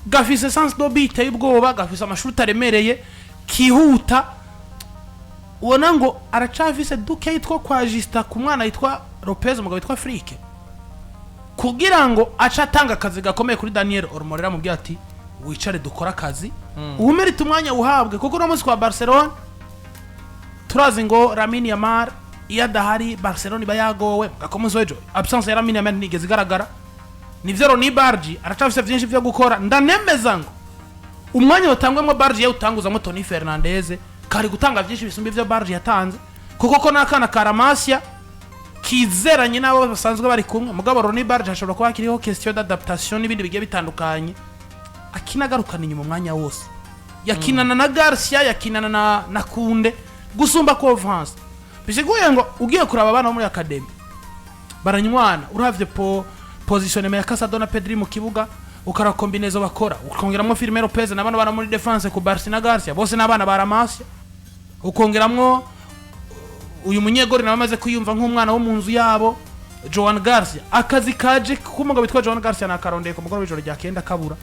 Gafise sens de but iteye ubwoba, gafise amashuti aremereye, kihuta. Ubona ngo aracafise dukeyi two kwajista ku mwana yitwa Lopez, umugabo witwa Flick, kugira ngo ace atanga akazi gakomeye kuri Daniel Olmo. Rero amubwira ati: "Wicare dukore akazi, uwumerita umwanya uhabwe." Kuko uno munsi kwa Barcelona turazi ngo Lamine Yamal iyo adahari Barcelona iba yagowe. Ku munsi w'ejo absence ya Lamine Yamal ntigeze igaragara. Nivyo, Roony Bardghji aracafise vyinshi vyo gukora. Ndanemeza ngo umwanya watangwemo Bardghji yawutanguzamo Toni Fernandez kari gutanga vyinshi bisumba ivyo Bardghji yatanze, kuko ko n'akana ka La Masia kizeranye n'abo basanzwe bari kumwe. Mugabo Roony Bardghji hashobora kuba hakiriho question d'adaptation n'ibindi bigiye bitandukanye. Akina agarukana inyuma umwanya wose, yakinana na Garcia, yakinana na Kounde gusumba Confiance. Bisiguye ngo ugiye kuraba abana bo muri academy baranywana. Uravye po positionnement ya Casado na Pedri mu kibuga, ukara combinaison bakora, ukongeramwo Fermin Lopez na bano bana muri défense ku Barca na Garcia, bose n'abana ba La Masia, ukongeramwo uyu munyegori nawe amaze kwiyumva nk'umwana wo mu nzu yabo, Joan Garcia. Akazi kaje k'umugabo witwa Joan Garcia nakarondeye ku mugoroba w'ijoro rya kenda kabura.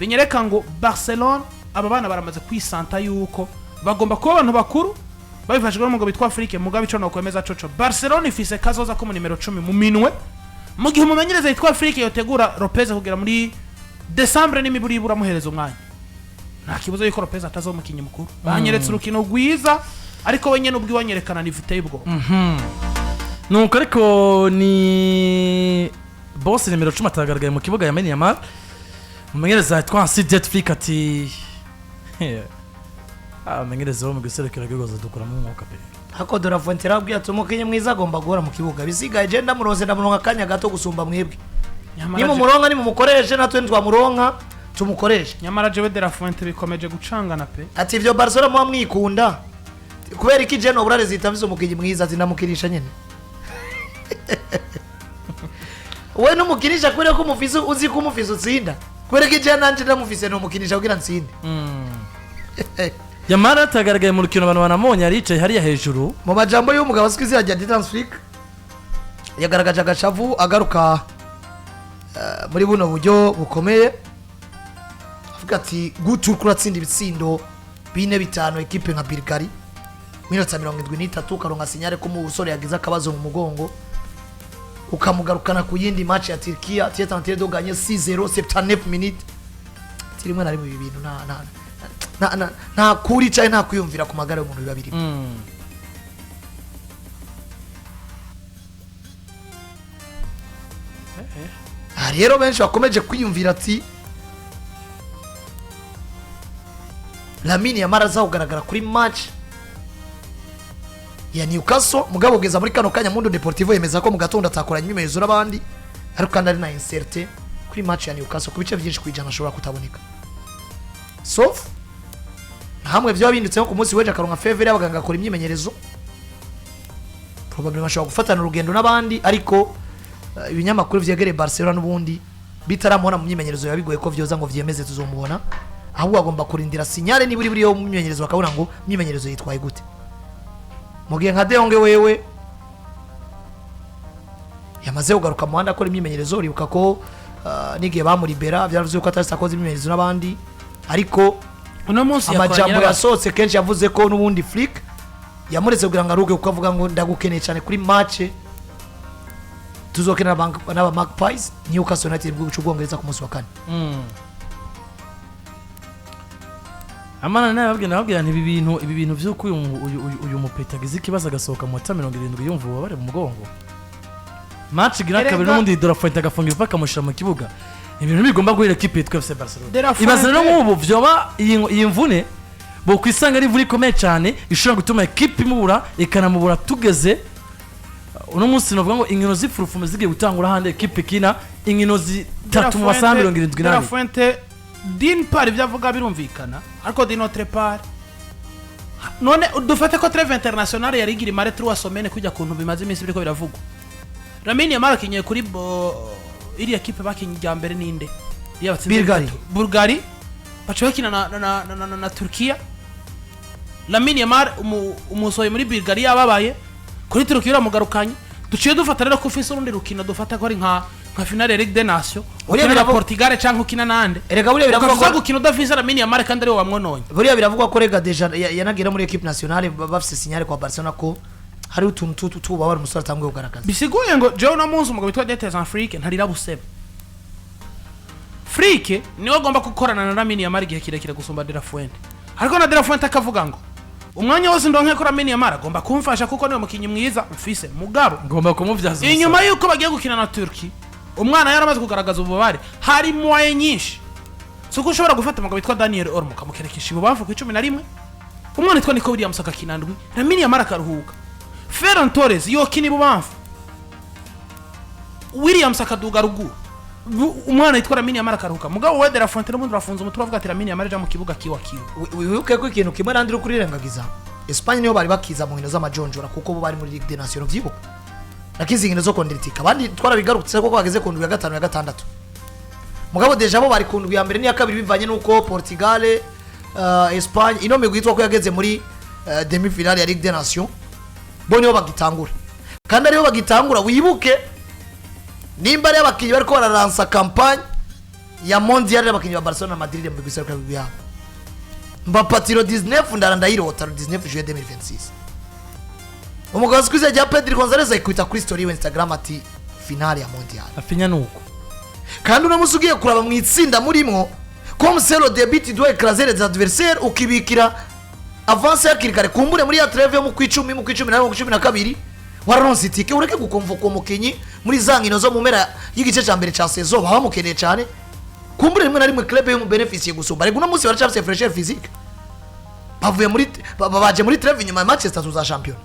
Binyereka ngo Barcelona aba bana baramaze kwisanta yuko bagomba kuba abantu bakuru, babifashijwe n'umugabo witwa Flick. Mugabe ico nokwemeza coco, Barcelona ifise kazoza ko mu nimero 10 mu minwe, mu gihe umumenyereza yitwa Flick yotegura Lopez kugera muri Decembre n'imiburibura amuhereza umwanya, nta kibazo yuko Lopez atazoba umukinnyi mukuru. Banyeretse urukino rwiza, ariko we nyene ubwiwe anyerekana ni viteye ubwoba. Nuko ariko ni bose nimero 10 atagaragaye mu kibuga, Lamine Yamal. Umumenyereza yitwa Hansi Flick ati: "Abamenyereza bo mu giserukira gihugu dukuramo umwuka pe." Ariko De La Fuente yarabwiye ati: "Umukinnyi mwiza agomba guhora mu kibuga, bisigaye je ndamuronse, ndamuronka akanya gato gusumba mwebwe." Nimumuronka nimumukoreshe, natwe ntitwamuronka tumukoreshe. Nyamara jewe De La Fuente bikomeje gucangana pe. Ati: "Ivyo Barcelona muba mwikunda kubera iki? Je nobura résultat mfise umukinnyi mwiza." Ati: "Ndamukinisha nyene." We numukinisha kubera ko umufise, uzi ko umufise utsinda. Kubera ko je nanje ndamufise nomukinisha kugira ntsinde. Yamal atagaragaye mu rukino, abantu banamubonye aricaye hariya hejuru. Mu majambo y'umugabo azwi izina rya Dieter Flick, yagaragaje agashavu agaruka muri buno buryo bukomeye, avuga ati: "Gute uriko uratsinda ibitsindo bine, bitanu ekipe nka Bulgarie, minota 73 ukaronka signal ko umusore yagize akabazo mu mugongo, ukamugarukana ku yindi match ya Turkiya, tu es en train de gagner 6-0, 79 minutes?" Ati: "Rimwe na rimwe ibi bintu nta kuri canke nta kwiyumvira ku magara y'umuntu biba birimo." Aha rero benshi bakomeje kwiyumvira ati Lamine Yamal aza kugaragara kuri match ya Newcastle. Mugabo kugeza muri kano kanya Mundo Deportivo yemeza ko mu gatondo atakoranye imyimenyerezo n'abandi, ariko kandi ari na incertain kuri match ya Newcastle. Ku bice byinshi kwijana ashobora kutaboneka, sauf hamwe byaba bindutse nko ku munsi w'ejo akaronka feu vert, abaganga akora imyimenyerezo, probablement ashobora gufatana urugendo n'abandi. Ariko ibinyamakuru vyegereye Barcelona n'ubundi bitaramubona mu myimenyerezo biba bigoye ko vyoza ngo vyemeze tuzomubona, ahubwo agomba kurindira signal niba uri buriyo mu myimenyerezo, bakabona ngo imyimenyerezo yitwaye gute. Mu gihe nka De Jong wewe yamaze kugaruka mu muhanda akora imyimenyerezo. Uribuka ko n'igihe bamuribera byaravuze ko atari akoze imyimenyerezo n'abandi, ariko uno munsi yakoranye amajambo yasohotse kenshi yavuze ko n'ubundi Flick yamuretse kugira ngo aruhuke, kuko avuga ngo: "Ndagukeneye cyane kuri match tuzokina n'aba Magpies, Newcastle United, mu gihugu cy'Ubwongereza ku munsi wa kane." Amana nawe babwira, nababwira nti ibi bintu by'uko uyu mupeta agize ikibazo agasohoka mu minota 70 yumva ububabare mu mugongo, match igira kabiri, n'ubundi De La Fuente agafunga iva akamushyira mu kibuga, ibintu bigomba guhera ekipe yitwa FC Barcelona. De La Ibaze rero Fuente- nk'ubu vyoba iyi mvune bokwisanga ari imvune ikomeye cyane ishobora gutuma ekipe imubura, ikanamubura. Tugeze uno munsi novuga ngo inkino z'ifurufume zigiye gutangura, ahandi ekipe ikina inkino zitatu mu masaha mirongo irindwi De La n'abiri. Fuente, d'une part ibyo avuga birumvikana, ariko d'une autre part, none dufate ko trêve internationale yari igira imare 3 semaines, kujya kuntu bimaze iminsi biriko biravugwa, Lamine Yamal akinyiye kuri bo iriya kipe bakinye irya mbere ninde? Iriya batsinze Bulgarie. bitatu. Bulgarie, baca bakina na Turkiya. Lamine Yamal umusohoye muri Bulgarie yababaye, kuri Turkiya uramugarukanye. Duciye dufata rero ko ufise urundi rukino, dufata ko ari nka Nka finale ya Ligue des Nations Buriya ukina na Portugal canke ukina nande, Erega buriya biravugwa ukaza ko gukina udafise Lamine Yamal kandi ariwe wamwononye. Buriya biravugwa ko rega déjà yanagira muri équipe nationale, bafise signal kwa Barcelona ko hari utuntu tubabara umusore atanguye kugaragaza. Bisiguye ngo jewe uno munsi umugabo witwa Detes Afrique ntarira busema. Flick niwe agomba gukorana na Lamine Yamal igihe kirekire gusumba De La Fuente, ariko na De La Fuente akavuga ngo umwanya wose ndonke ko Lamine Yamal agomba kumfasha, kuko niwe mukinyi mwiza mfise, mugabo Ngomba kumubyaza inyuma yuko bagiye gukina na Turkey umwana yaramaze kugaragaza ububabare, hari moyens nyinshi. Si uko ushobora gufata umugabo witwa Daniel Olmo ukamukerekesha ibubamfu ku 11, umwana witwa Nico Williams agakina ndwi, Lamine Yamal akaruhuka, Ferran Torres yokina ibubamfu, Williams akaduga ruguru, umwana witwa Lamine Yamal akaruhuka. Mugabo we De La Fuente n'ubundi urafunze umutwe, uravuga ati Lamine Yamal aja mu kibuga kiwa kiwa. Wibuke ko ikintu kimwe nandi uri kurirengagiza, Espagne niyo bari bakiza mu nkino z'amajonjora, kuko bo bari muri Ligue des Nations, vyibuka nakizi inkino zo kondera itike. Abandi twarabigarutse ko bageze ku ndwi ya gatanu, ya gatandatu, mugabo déjà bo bari ku ndwi ya mbere n'iya kabiri, bivanye n'uko Portugal, Espagne, ino migwi yitwa ko yageze muri demi finale ya Ligue des Nations, bo niho bagitangura, kandi ariho bagitangura. Wibuke nimba ari abakinnyi bariko bararansa campagne ya mondial y'abakinnyi ba Barcelona na Madrid mu migwi iseruka imigwi yabo. Mbappe ati le 19 ndara ndayirota, le 19 juillet 2026. Umugabo azwi kwizina rya Pedri Gonzalez ayikubita kuri story yiwe Instagram ati finale ya mondial. Afinya nuko. Kandi uno munsi ugiye kuraba mu itsinda murimwo, comme c'est le début, tu dois écraser les adversaires, ukibikira avance hakiri kare, kumbure muri ya trêve yo mu kwicumi, mu kwicumi na rimwe, mu kwicumi na kabiri wararonse itike, ureke gukonvoka uwo mukinyi muri za nkino zo mu mpera y'igice ca mbere ca saison baba bamukeneye cane. Kumbure rimwe na rimwe club yo mu bénéficier gusumba. Ariko uno munsi baracafise fraîcheur physique, bavuye muri baje muri trêve inyuma ya Manchester za champion,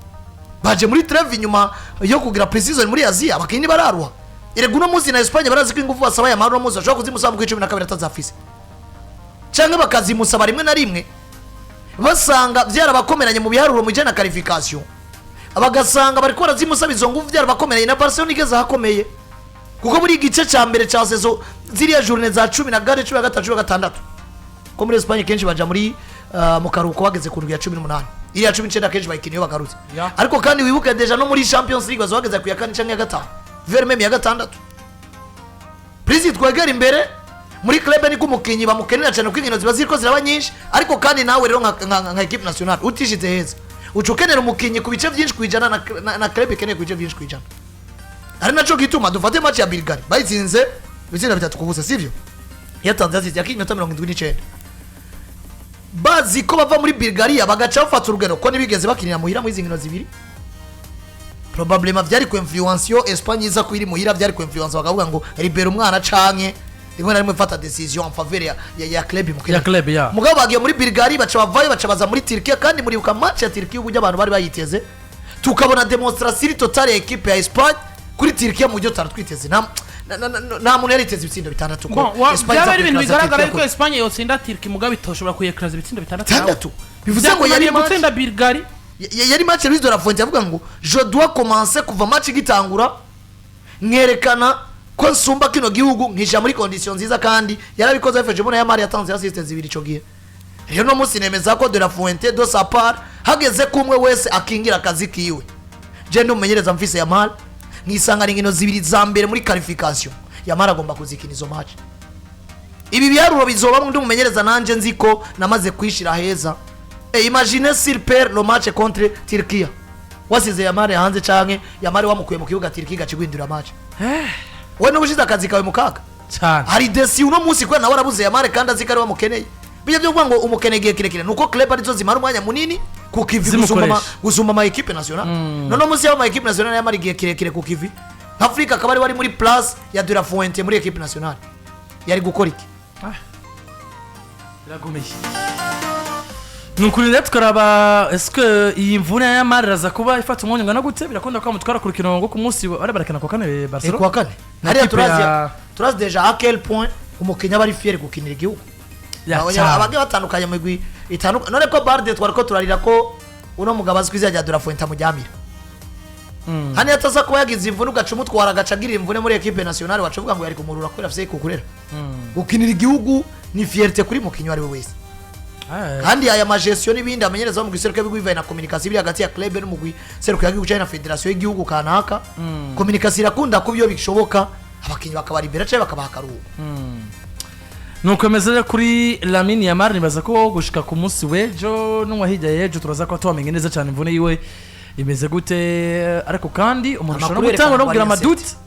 baje muri trêve inyuma yo kugira pre-season muri Aziya, abakinyi bararuha. Erega uno munsi na Espagne barazi ko ingufu basaba Yamal uno munsi bashobora kuzimusaba mu 12 atazafise, canke bakazimusaba rimwe na rimwe basanga byarabakomeranye mu biharuro mu bijyanye na qualification, bagasanga bariko barazimusaba izo ngufu byarabakomeranye. Na Barcelona igeze ahakomeye, kuko muri igice ca mbere ca saison, ziriya journée za 14, 15, 16, ko muri Espagne kenshi baja muri mu karuhuko bageze ku ndwi ya 18, iriya 19 kenshi bayikina iyo bagarutse. Ariko kandi wibuke déjà no muri Champions League baza bageze ku ya kane canke ya gatanu, voire même ya gatandatu. Prise twegera imbere muri club niko umukinyi bamukenera cyane, kuko inkino ziba ziriko ziraba nyinshi. Ariko kandi nawe rero nka équipe nationale utishize heza, uca ukenera umukinyi ku bice byinshi kwijana na club ikeneye ku bice byinshi kwijana. Ari naco gituma dufate match ya Bulgarie, bayitsinze ibitsinda 3-0, sivyo? Yatanze assist yakinye iminota 79. Bazi ko bava muri Bulgaria bagaca bafata urugero, ko ntibigeze bakinira muhira muri izi nkino zibiri. Probablement vyari ku influence yo Espagne iza ko iri muhira, vyari ku influence, bakavuga ngo libera umwana canke rimwe na rimwe fata décision en faveur ya club mukeneye. Ya club ya. Mugabo bagiye muri Bulgaria, baca bavayo, baca baza muri Turkiya. Kandi muribuka match ya Turkiya, uburyo abantu bari bayiteze, tukabona démonstration totale ya équipe ya Espagne kuri Turkiya mu buryo tutari twiteze. Nta muntu yari yiteze ibitsindo 6 ko Bon, Espagne byaba iza ari ibintu kwikaraza bigaragara Turkiya yuko Espagne yotsinda Turkey, mugabo itoshobora kuyekaraza ibitsindo 6. 6, bivuze ngo yari Byakunaniye match gutsinda Bulgaria. Yari match Luis de la Fuente avuga ngo je dois commencer kuva match igitangura nkerekana ko nsumba kino gihugu, nkisha muri condition nziza, kandi yarabikoze yafashe mbona Yamal yatanze assist zibiri ico gihe. Rero no munsi nemeza ko de la Fuente de sa part hageze kumwe wese akingira akazi kiwe. Je ndumumenyereza mfise Yamal, nkisanga inkino zibiri za mbere muri qualification, Yamal agomba kuzikina izo match. Ibi biharuro bizobamwe ndi umumenyereza nanje nzi ko namaze kwishira heza. Imagine s'il perd le match contre Turquia, wasize Yamal hanze canke Yamal wamukuye mu kibuga, Turquia igacigwindura match, we n'ubushize akazi kawe mu kaga. Cyane. Hari desi uno munsi kubera nawe arabuze Yamal kandi azi ko ari wamukeneye. Bijya byo kuvuga ngo umukeneye igihe kirekire nuko club arizo zimara umwanya munini ku kivi gusumba Zimukoresha. Gusumba ama équipe nationale. None munsi y'ama équipe nationale yamara igihe kirekire ku kivi, nka Afrika akaba ari wari muri place ya De La Fuente muri équipe nationale, yari gukora iki? Birakomeye. Ni ukuri rero tukaraba eske iyi mvune ya Yamal iraza kuba ifata umwanya ungana gute. Birakunda ko bamutwara ku rukino ngo ku munsi bari barakina ku wa kane Barcelona Kuwa kane. Na Hariya kipe turazi turazi déjà à quel point umukinnyi aba ari fier gukinira igihugu. Ya, cyane. Abagiye batandukanye mu migwi itandukanye. None ko Balde twari ko turarira ko uno mugabo azwi izina rya De La Fuente amujyamira, hano iyo ataza kuba yagize imvune, ugaca umutwara agaca agira imvune muri équipe nationale, waca uvuga ngo yari kumurura kubera afise kukurera. Gukinira igihugu ni fierté kuri mukinnyi uwo ari we wese. Kandi aya magestion n'ibindi amenyereza mu giseruko y'igihugu bivaye na communication iri hagati ya club n'umugwi seruko y'igihugu cyangwa na fédération y'igihugu kanaka. Communication irakunda kuba iyo bishoboka. Abakinnyi bakabaribera cyangwa bakabaha akaruhuko. Nuko bimeze rero kuri Lamine Yamal. Nibaza ko gushika ku munsi w'ejo n'uwahijya y'ejo turaza kuba twamenye neza cyane imvune yiwe imeze gute. Ariko kandi umuntu ashobora Amakuru no gutanga yerekana no kugira ko ari amadoutes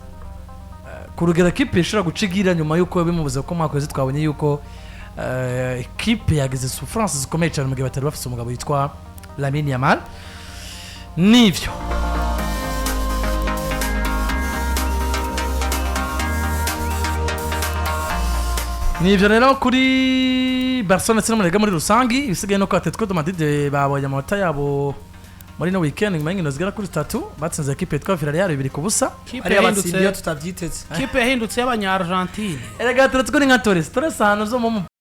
ku rugero ekipe ishobora guca igira nyuma y'uko bimubuze, ko umwaka wese twabonye yuko ekipe yagize souffrance zikomeye cyane mu gihe batari bafise umugabo witwa Lamine Yamal. Nivyo. Nivyo rero kuri Barcelona ndetse no muri Liga muri rusangi. Ibisigaye nuko Atletico de Madrid babonye amanota yabo muri no weekend nyuma y'inkino zigera kuri zitatu, batsinze ekipe yitwa Villarreal 2-0. Kipe Ariya batsindiye yahindutse tutabyiteze. Kipe yahindutse y'abanya Argentine. Erega Atletico ni nka Torres, Torres ahantu zo mu